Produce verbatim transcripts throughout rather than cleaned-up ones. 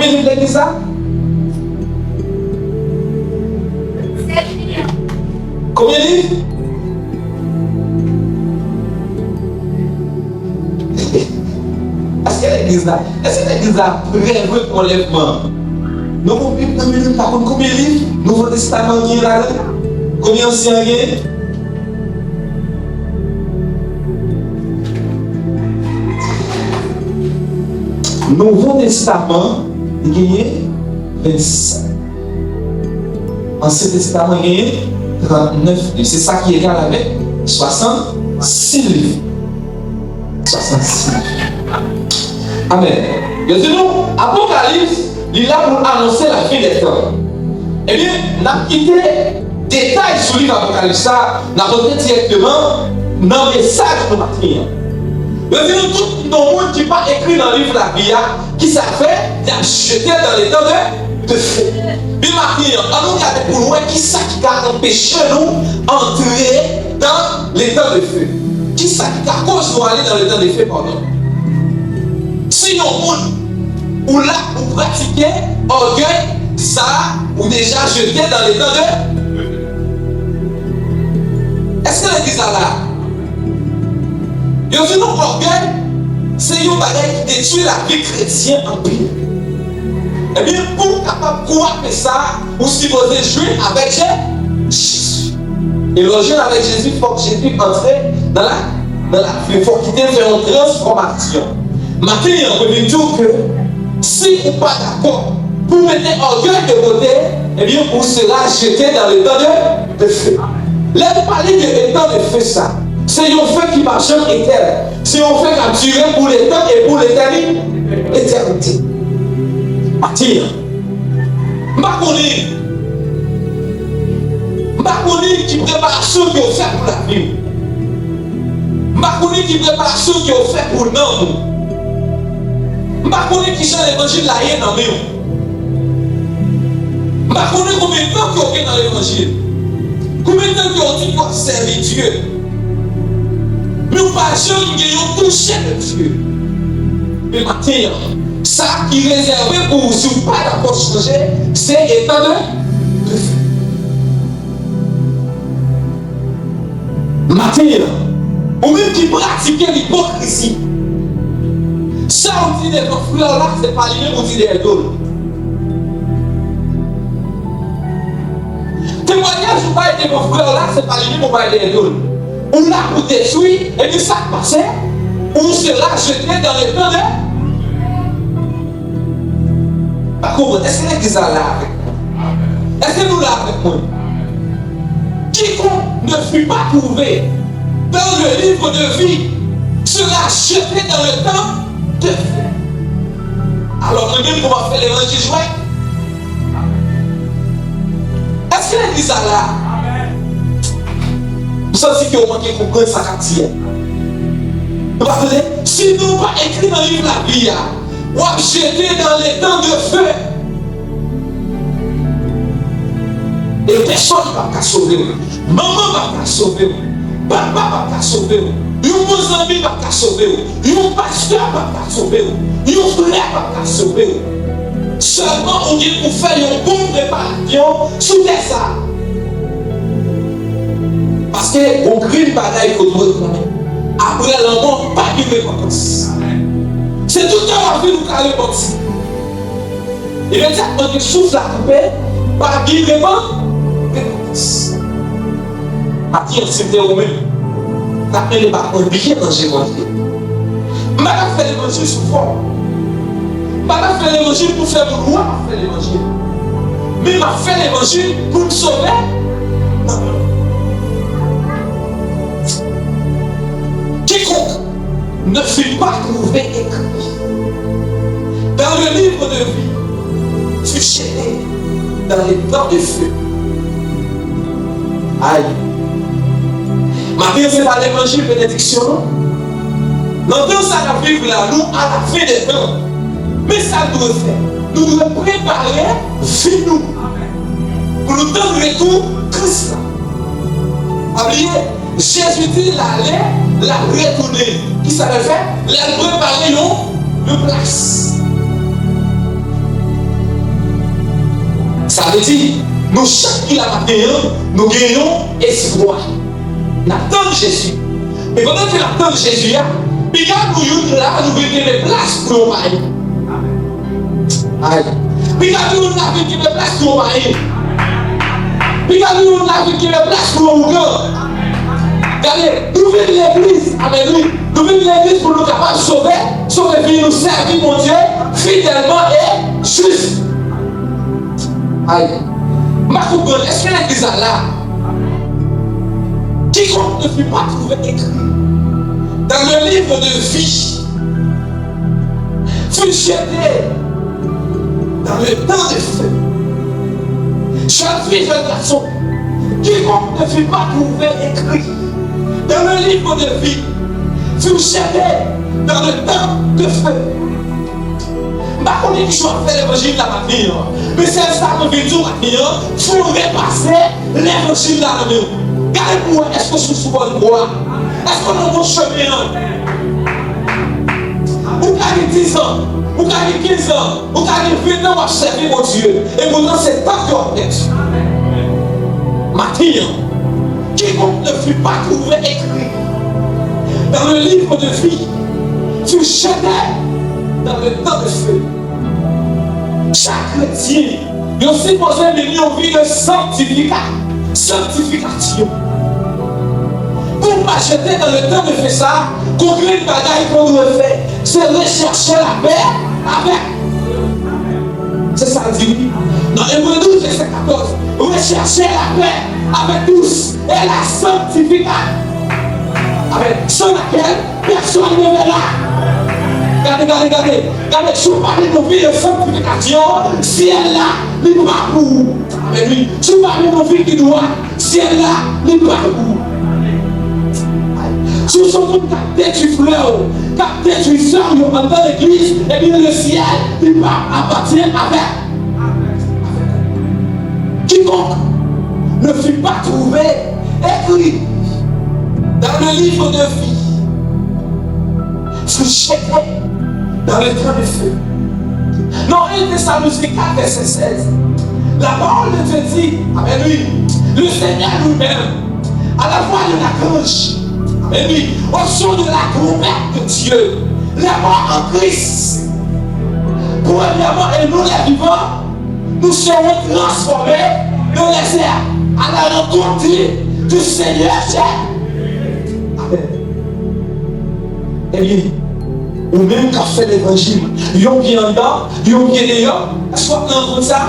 Konbyen liv legliz la? Konbyen liv? Èske legliz la, èske legliz la prè vre pou anlèvman? Nou konn Bib nan men nou, nou pa konn konbyen liv Nouvo Testaman gen ladan? Konbyen Ansyen an gen? Nouvo Testaman, li genyen vennsenk. Ansyen Testaman genyen trannèf liv. Se sa ki egal avèk swasannsis liv. Swasannsis liv. Amèn. Yo di nou, Apokalips, li la pou l anonse lafen dè tan. Ebyen, n ap kite detay sou liv Apokalips sa, n ap antre dirèkteman nan mesaj pou maten an. Yo di nou tout non moun ki pa ekri nan liv lavi a, ki sa fè, y ap jete dans l'étang de, de feu. Men maten an, ann nou gade pou n wè ki sa ki ka anpeche nou antre dans l'étang de feu. Ki sa ki ka koz nou ale dans l'étang de feu, padon? Si yon moun ou la ou pratike ògèy, sa ou deja jete dans l'étang de. Èske legliz la la? Yo di nou ògèy se yon bagay ki detwi lavi kretyen anpil. Ebyen, pou w kapab kwape sa, ou sipoze jwenn avèk Je-, Jezi. E lè w jwenn avèk Jezi, fòk Jezi antre nan la, nan lavi w, fòk li te fè yon transfòmasyon. Maten an, mwen vin di w ke si ou pa dakò pou w mete ògèy de kote, ebyen, ou sera jete dans l'étang de, de feu. Lè nou pale de étang de feu sa, se yon feu ki p ap janm etèn. Se yon feu k ap dire pou letan e pou letèni-, etènite. Maten an, m pa konnen, m pa konnen ki preparasyon ke w fè pou lavi w. M pa konnen ki preparasyon ke w fè pou nanm ou. M pa konnen ki jan levanjil la ye nan men w. M pa konnen konbyen tan ke w gen nan levanjil. Konbyen tan ke w di ke w ap sèvi Dye. Men w pa janm gen yon touche de Dye. Men maten an, sa ki rezève pou ou si w pa dakò chanje, se étang de, de feu. Maten an, ou menm ki pratike lipokrizi, sa w di devan frè w la, se pa li menm ou di dèyè do l. Temwayaj ou bay devan frè w la, se pa li menm ou bay dèyè do l. Ou la pou detwi, epi sa k pase, ou sera jete dans l'étang de. Pa konprann. Èske legliz la la avèk mwen? Èske nou la avèk mwen? Quiconque ne fut pas trouvé dans le livre de vie sera jeté dans l'étang de feu. Alò, mwen menm pou m ap fè levanjil jwèt? Èske legliz la la? M santi ke w manke konprann sa k ap di a. Nou pa tande? Si non w pa ekri nan liv lavi a, w ap jete dans l'étang de feu. E pèsonn p ap ka sove w. Manman p ap ka sove w. Papa p ap ka sove w. Yon bon zanmi p ap ka sove w. Yon pastè p ap ka sove w. Yon frè p ap ka sove w. Sèlman ou gen pou fè yon bon preparasyon sou tè sa a. Paske gon grenn bagay ke w dwe konnen. Apre lanmò, pa gen repantans. Se tout tan w ap viv ou ka repanti. Imedyatman ke souf la koupe, pa gen repan-, repantans. Maten an, si m te ou menm, m t ap mennen bak mwen byen nan je Bondye. M pa t ap fè levanjil sou fòm. M pa t ap fè levanjil pou fè moun wè m ap fè levanjil. Men m ap fè levanjil pou m sove nanm mwen. Quiconque ne fut pas trouvé écrit dans le livre de vie fut jeté dans l'étang de feu. Ay. Maten, se pa levanjil benediksyon, non. Nan tan sa n ap viv la, nou alafen dè tan. Men sa n dwe fè, nou dwe prepare vi nou pou nou tann retou Kris la. Pa bliye, Jezi di l ale, l ap retounen. Kisa l al fè? L al prepare yon, yon plas. Sa vle di, nou chak ki la maten an, nou gen yon espwa. N ap tann Jezi. Men pandan ke n ap tann Jezi a, piga nou youn la, nou vin kenbe plas pou yon payen. Ay. Piga nou youn la vin kenbe plas pou yon payen. Piga nou youn la vin kenbe plas pou yon ougan. Gade, nou vin legliz, amèn, wi. Nou vin legliz pou nou kapab sove, sove vi nou, sèvi Bondye fidèlman e jis. Ay. M pa konprann, èske legliz la la? Quiconque ne fut pas trouvé écrit dans le livre de vie fut jeté dans le temps de feu. Jeune fille, jeune garçon, quiconque ne fut pas trouvé écrit dans le livre de vie fut jeté dans le temps de feu. M pa konnen ki jan w ap fè levanjil la maten an, men sèl sa mwen vin di w maten an, fò w repase levanjil la nan men w. Gade pou w wè, èske w sou, sou bòn kwa? Èske w nan bon chemen an? Ou ka gen diz an, ou ka gen kenz an, ou ka gen ven an w ap sèvi Bondye, e poutan se tan ke w ap pèdi. Maten an, quiconque ne fut pas trouvé écrit dans le livre de vie fut jeté dans le temps de feu. Chak kretyen, yo sipoze mennen yon vi de sanktifika-, sanktifikasyon. Pou w pa jete dans le temps de feu sa, gon grenn bagay ke w dwe fè, se rechèche lapè avèk. Se sa l di, wi. Nan Ebre douz, vèsè katòz, rechèche lapè avèk tous et la sanctification, avec, sans laquelle personne ne verra. Gade, gade, gade. Gade, si w pa gen yon vi de sanktifikasyon, syèl la, li pa pou ou. Amèn, wi. Si w pa gen yon vi ki dwat, syèl la, li pa pou ou. Si w se yon moun k ap detwi frè w, k ap detwi sè w yo anndan legliz, ebyen, le syèl, li pa apatyen avèk. Quiconque ne fut pas trouvé écrit dans le livre de vie fut jeté dans le temps de feu. Dans un Thessaloniciens quatre, verset seize, la parole de Dieu dit, amèn, wi, le Seigneur lui-même, à la voix de l'archange, amèn, wi, au son de la trompette de Dieu, les morts en Christ, premièrement, et nous les vivants, nous serons transformés dans les airs à la rencontre du, du Seigneur. Amèn. Ebyen, ou menm k ap fè levanjil, yon pye anndan, yon pye deyò, èske w ap nan rankontre sa?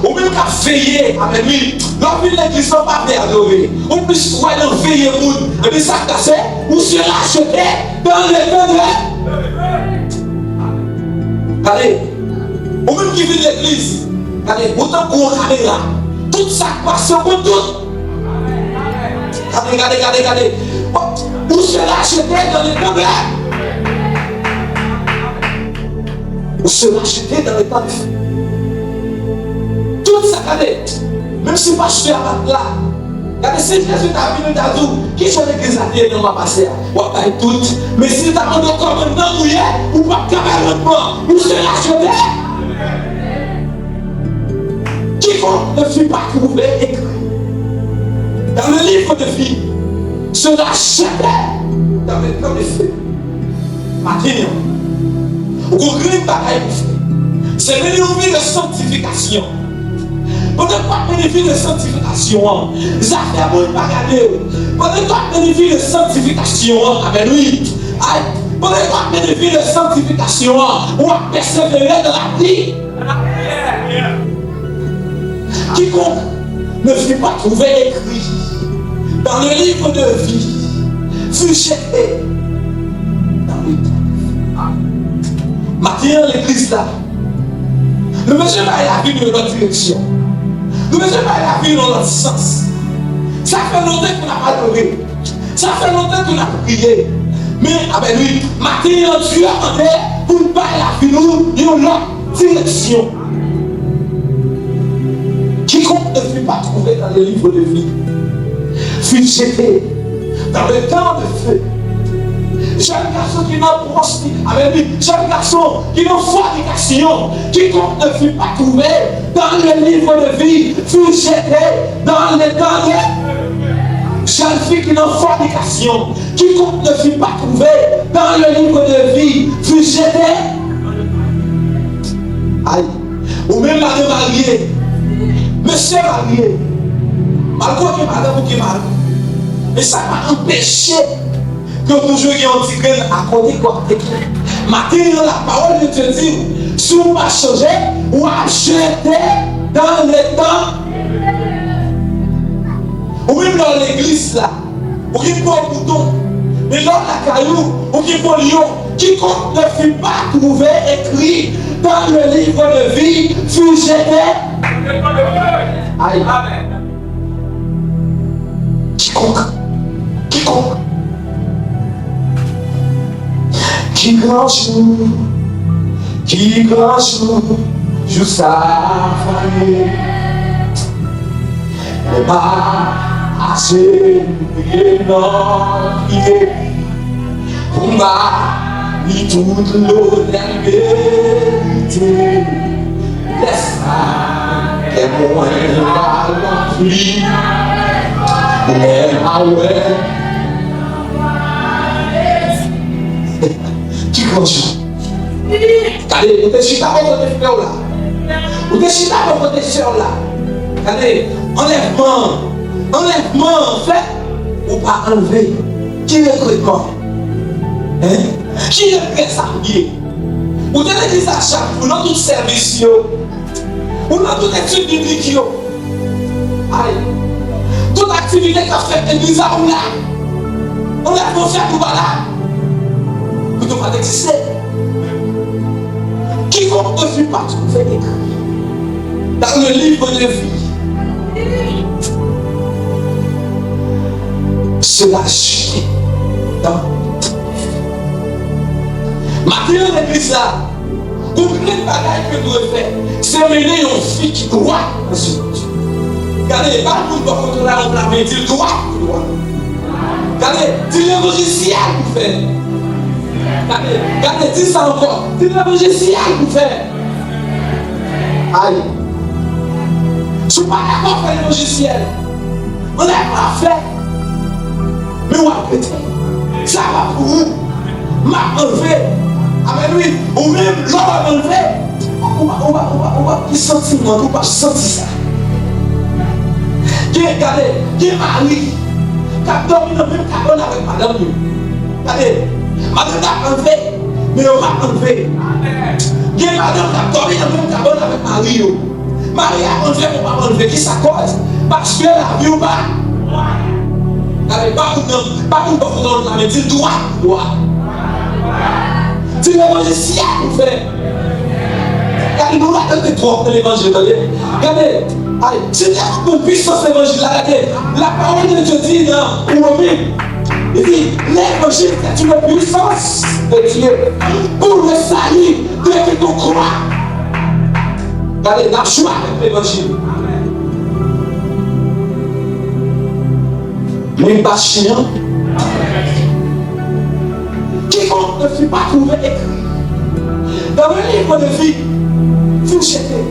Ou menm k ap veye, amèn, wi. Lè w vin legliz la, w pa vle adore. Ou plis kwè nan veye moun. Ebyen, sa k pase, ou se rachete dans le temps de. Gade, ou menm ki vin legliz, gade, ou tankou yon kamera. Tout sa k pase, ou konn tout. Gade, gade, gade, gade. Ou se rachete dans le temps de. Ou se rachete dans le temps de. Tout sa, gade. Menm si pastè a pa t la, gade, si Jezi ta vini, li ta di w, "Ki jan legliz la te ye nan mwa pase a?" W ap bay tout. Men si li ta mande w kòman nanm ou ye, ou p ap ka bay randman. Ou se rachete. Quiconque ne fut pas trouvé écrit dans le livre de vie sera jeté dans le temps de feu. Maten an, ou gon grenn bagay pou fè. Se mennen yon vi de sanktifikasyon. Pandan w ap mennen vi de sanktifikasyon an, zafè moun pa gade w. Pandan w ap mennen vi de sanktifikasyon an, amèn, wi. Ay, pandan w ap mennen vi de sanktifikasyon an, w ap pèsevere nan lapli. Quiconque ne fut pas trouvé écrit dans le livre de vie fut jeté dans le temps. Maten an, legliz la, nou bezwen bay lavi nou yon lòt direksyon. Nou bezwen bay lavi nou yon lòt sans. Sa fè lontan ke n ap adore. Sa fè lontan ke n ap priye. Men, amèn, wi, maten an, Dye mande pou n bay lavi nou yon lòt direksyon. Quiconque ne fut pas trouvé dans le livre de vie fut jeté dans le temps de feu. Jeune garçon qui n'en profite, amen, wi. Jeune garçon qui n'en fornication, quiconque ne fut pas trouvé dans le livre de vie fut jeté dans le, dans le. Jeune fille qui n'en fornication, quiconque ne fut pas trouvé dans le livre de vie fut jeté. Aïe. Ou menm madan marye, mesye marye, malgre w gen madanm ou gen mari, men sa pa anpeche ke w toujou gen yon ti grenn akote kwa teke. Maten an, la parole de Dieu di w, si w pa chanje, w ap jete dans le temps. Ou menm lè w legliz la, ou gen pou w bouton. Men lè w lakay ou, ou gen pou lyon. Quiconque ne fut pas trouvé écrit dans le livre de vie fut jeté. Aïe. Quiconque, quiconque. Ki gran jou, ki gran jou, jou sa a ye. Lè m ap ajenou priye nan priye pou m ba li tout lonè l merite. Lè sa a, kè mwen va ranpli. Lè m a wè. Ki gran jou. Gade, ou te chita bò kote frè w la. Ou te chita bò kote sè w la. Gade, anlèvman an. Anlèvman an fèt, ou pa anlve. Ki regretman? Hein? Ki regrè sa pou ye? Ou te legliz la chak jou, nan tout sèvis yo. Ou nan tout etid biblik yo. Ay. Tout aktivite k ap fèt legliz la, ou la. Anlèvman fèt, ou pa la. Ou te pa t egziste. Quiconque ne fut pas trouvé écrit dans le livre de vie sera jeté dans. Maten an, legliz la, gon grenn bagay ke nou dwe fè, se mennen yon vi ki dwat nan je Bondye. Gade, pa moun bò kote w la, yon pla men, di l dwat, dwat. Gade, di levanjil syèl pou fè. Gade, gade, di sa ankò. Di levanjil syèl pou fè. Ay. Si w pa dakò fè levanjil syèl, anlèvman ap fèt. Men w ap rete. Sa pa pou ou. M ap anlve. Amèn, wi. Ou menm, lè w ap anlve, ou pa, ou pa, ou pa, ou pa gen santiman, ou pa santi sa. Gen, gade, gen mari k ap dòmi nan menm kabann avèk madanm yo. Gade, madanm nan ap anlve, men yo pa anlve. Gen madanm k ap dòmi nan menm kabann avèk mari yo. Mari a anlve, men w pa anlve. Kisa kòz? Paske lavi w pa. Gade, pa moun nan, pa moun bò kote w la, men di l dwat, dwat. Di levanjil syèl pou fè. Gade, nou la tande twòp nan levanjil, tande. Gade, ay, se tèlman bon pwisans levanjil la, gade. La parole de Dieu dit dans Romains, il dit, l'évangile, c'est une puissance de Dieu pour le salut de quiconque croit. Gade, n ap jwe avèk levanjil. Men bache an. Quiconque ne fut pas trouvé écrit dans le livre de vie fut jeté.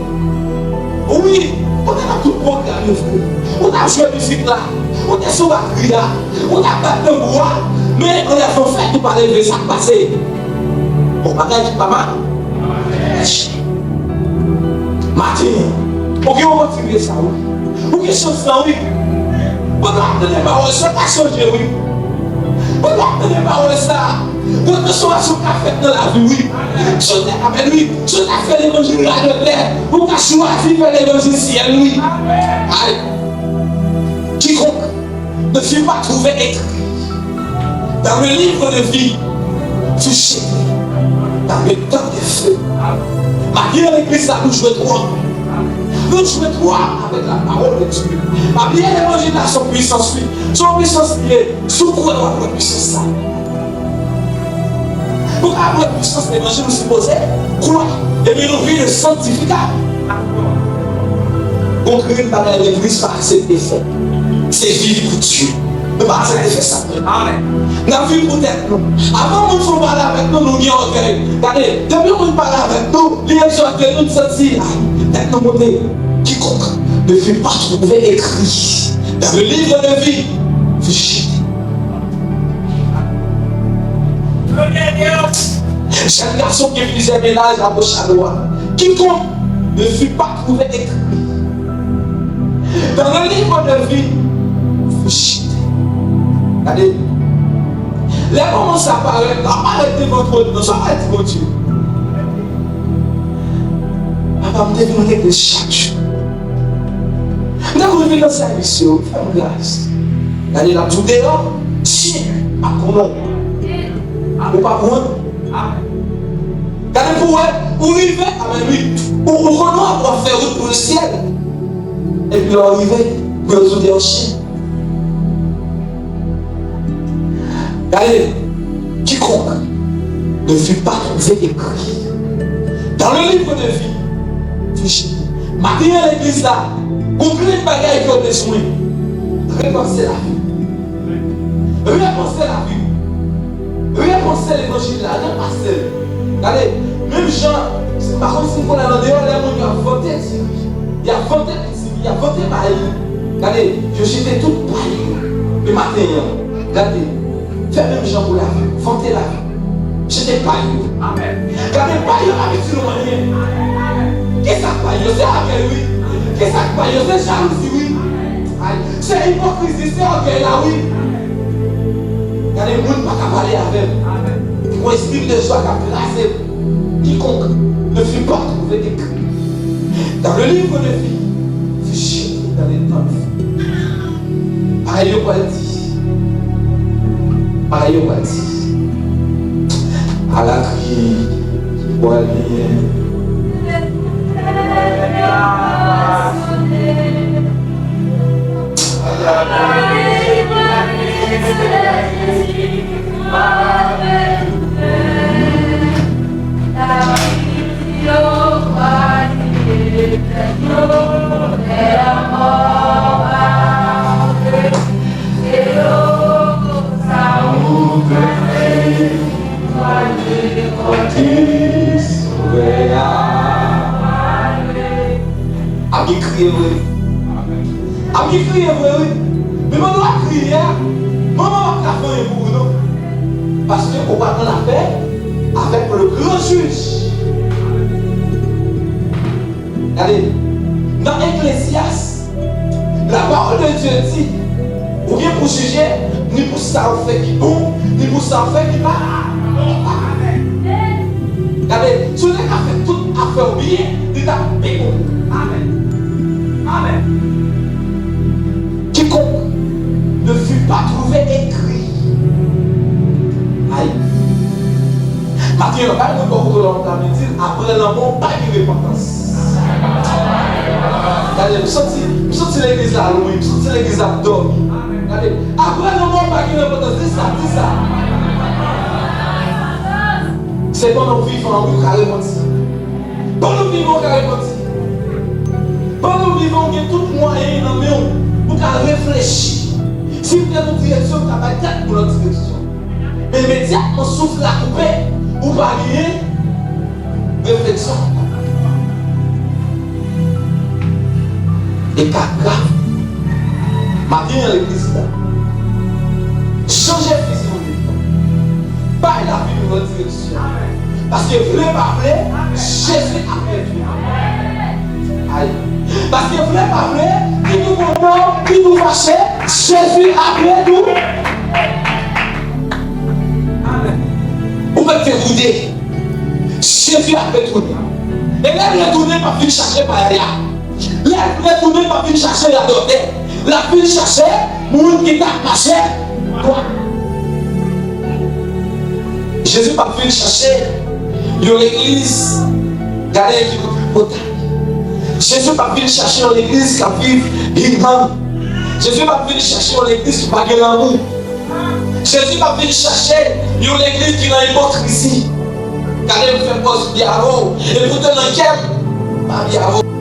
Wi, ou te nan tout pwogram yo, frè. Ou t ap jwe mizik la. Ou te sou batri a. Ou t ap bat tanbou a. Men anlèvman fèt, ou pa leve, sa k pase? Bon, bagay ki pa mal. Maten an, ou gen opòtinite sa, wi. Ou gen chans lan, wi. Pandan w ap tande pawòl sa, pa sonje, wi. Pandan w ap tande pawòl sa, gwo transfòmasyon ka fèt nan lavi w, wi. Si w te, amèn, wi. Si w ta fè levanjil radòtè, ou ka chwazi fè levanjil syèl, wi. Ay. Quiconque ne fut pas trouvé écrit dans le livre de vie fut jeté dans le temps de feu. Maten an, legliz la, nou jwe twòp. Nou jwe twòp avèk la parole de Dieu. Pa bliye levanjil la, se yon pwisans, wi. Se yon pwisans li ye. Si w kwè, w ap wè pwisans sa. Pou w ka wè pwisans levanjil, ou sipoze kwè. Epi nou viv santifika. Gon grenn bagay legliz pa aksepte fè, se viv pou Dye. Nou pa aksepte fè sa. Amèn. N ap viv pou tèt nou. Avan moun fè yon pale avèk nou, nou gen ògèy. Gade, depi yon moun pale avèk nou, li egzòte nou, nou santi, ah, tèt nou monte. Quiconque ne fut pas trouvé écrit dans le livre de vie fut jeté. Jèn gason ki gen plizyè mennaj, apwoche a dwat. Quiconque ne fut pas trouvé écrit dans le livre de vie fut jeté. Gade, lè kòmanse ap parèt, l ap parèt devan twòn nan, sa w pral di Bondye? Papa, m te vin nan legliz chak jou. M te konn vin nan sèvis yo, fè m gras. Gade, l ap di w deyò, chen ap konnen w. Ou pa konn. Gade pou w wè, ou rive, amèn wi. Ou, ou konnen w ap fè wout pou lesyèl. Epi lè w rive, pou yo di w deyò chen. Gade, quiconque ne fut pas trouvé écrit dans le livre de vie fut jeté. Maten an legliz la, gon grenn bagay ke w bezwen. Repanse lavi w. Repanse lavi w. Repanse levanjil la, repanse l. Gade, menm jan, se pa kòmsi m konnen nan deyò, lè moun yo ap vante diri, y ap vante diri, y ap vante mayi. Gade, yo jete tout pay yo. Men maten an, gade, fè menm jan pou lavi w, vante lavi w. Jete pay yo. Amèn. Gade pay yo pa itil ou anyen. Kisa k pay yo? Se ògèy wi. Kisa k pay yo? Se jalouzi wi. Ay, se ipokrizi, se ògèy la wi. Gade moun pa ka pale avè m. Amèn. Gon espri de jwa k ap kraze m. Quiconque ne fut pas trouvé écrit dans le livre de vie fut jeté dans l'étang de feu. Parèy yo pral di. Parèy yo pral di. Ala kriye ki pral genyen. Ap gen kriye vre. Ap gen kriye vre wi. Men pandan w ap kriye a, manman p ap ka fè anyen pou ou non. Paske ou pral nan lapè avèk le gran jij. Gade, nan Eklezyas, la parole de Dieu dit, ou gen pou jije ni pou sa ou fè ki bon, ni pou sa ou fè ki pa. Gade, si w te ka fè tout afè w byen, li t ap pi bon. Amèn. Amèn. Quiconque ne fut pas trouvé écrit. Ay. Maten an, gade moun bò kote w la, w ta vin di l, apre lanmò, pa gen repantans. Gade, m santi, m santi legliz la lwen, m santi legliz la ap dòmi. Gade, apre lanmò, pa gen repantans. Di sa, di sa. Se pandan w vivan, wi, w ka repanti. Pandan w vivan, w ka repanti. Pandan w vivan, w gen tout mwayen nan men w pou w ka reflechi. Si w te nan direksyon, w ka bay tèt ou nan direksyon. Men imedyatman souf la koupe, ou pa genyen refleksyon. E ka grav. Maten an legliz la. Chanje fizi w devan. Bay lavi nou yon direksyon. Paske vle pa vle, Jezi ap retounen. Ay. Paske vle pa vle, kit ou kontan, kit ou fache, Jezi ap retounen. Ou mèt te boude. Jezi ap retounen. E lè l retounen, l p ap vin chache payaya. Lè l retounen, l p ap vin chache radòtè. L ap vin chache moun ki t ap mache dwat. Jezi p ap vin chache yon legliz, gade ki tripotay. Jezi p ap vin chache yon legliz k ap viv highman. Jezi p ap vin chache yon legliz ki pa gen lanmou. Jezi p ap vin chache yon legliz ki nan ipokrizi. Gade m fè pòz byen avè w, epoutan nan kè m pa byen avè w.